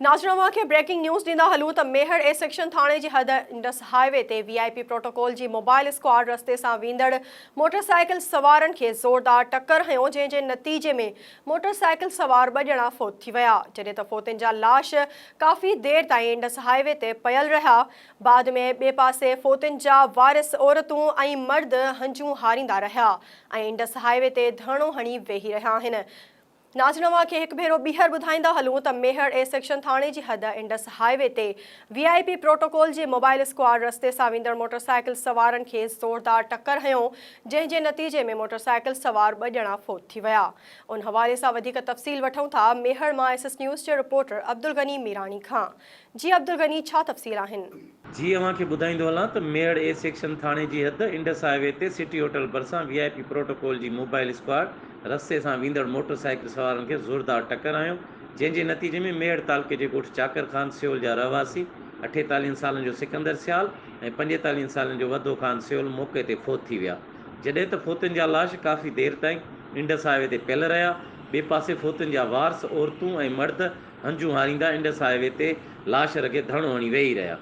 ناظرين اوهان کي بريڪنگ نيوز ڏيندا هلون ته ميهڙ اي سيڪشن ٿاڻي جي حد انڊس هاء وي تي وي آء پي پروٽوڪول جي موبائل اسڪواڊ رستي سان ويندڙ موٽر سائيڪل سوارن کي زوردار ٽڪر هنيو جنهن جي نتيجي ۾ موٽر سائيڪل سوار ٻه ڄڻا فوت ٿي ويا جڏهن ته فوتين جا لاش ڪافي دير تائين انڊس هاء وي تي پيل رهيا بعد ۾ ٻئي پاسي فوتين جا وارث عورتون ۽ مرد هنجون هاريندا رهيا ۽ انڊس هاء وي تي ڌرڻو هڻي ويهي رهيا آهن. ناظرين اوهان کي هڪ ڀيرو ٻيهر ٻڌائيندا هلون ته ميهڙ اي سيڪشن ٿاڻي جي حد انڊس هاء وي تي وي آء پي پروٽوڪول جي موبائل اسڪواڊ رستي سان ويندڙ موٽرسائيڪل سوارن کي زوردار ٽڪر هنيو جنهن جي نتيجي ۾ موٽرسائيڪل سوار ٻه ڄڻا فوت ٿي ويا ان حوالي سان وڌيڪ تفصيل وٺون ٿا ميهڙ مان ايس ايس نيوز جي رپورٽر عبدالغني ميراڻي کان جي عبدالغني ڇا تفصيل آهن. جي اوهان کي ٻڌائيندو هلان ته ميهڙ اي سيڪشن ٿاڻي جي حد انڊس هاء وي تي سٽي هوٽل ڀرسان وي آء پي پروٽوڪول جي موبائل اسڪواڊ رستي سان ويندڙ موٽر سائيڪل سوارن کي زوردار ٽڪر هنيو جنهن جي نتيجي ۾ ميهڙ تعلقي جي ڳوٺ چاڪر خان سيول جا رهواسي اٺيتاليهن سالن جو سڪندر سيال ۽ پنجيتاليهن سالن جو وڌو خان سيول موقعي تي فوت ٿي ويا جڏهن ته فوتين جا لاش ڪافي دير تائين انڊس هاء وي تي پيل رهيا ٻئي پاسي فوتين جا وارث عورتون ۽ مرد هنجون هاريندا انڊس هاء وي تي لاش رکي ڌرڻو هڻي ويهي رهيا.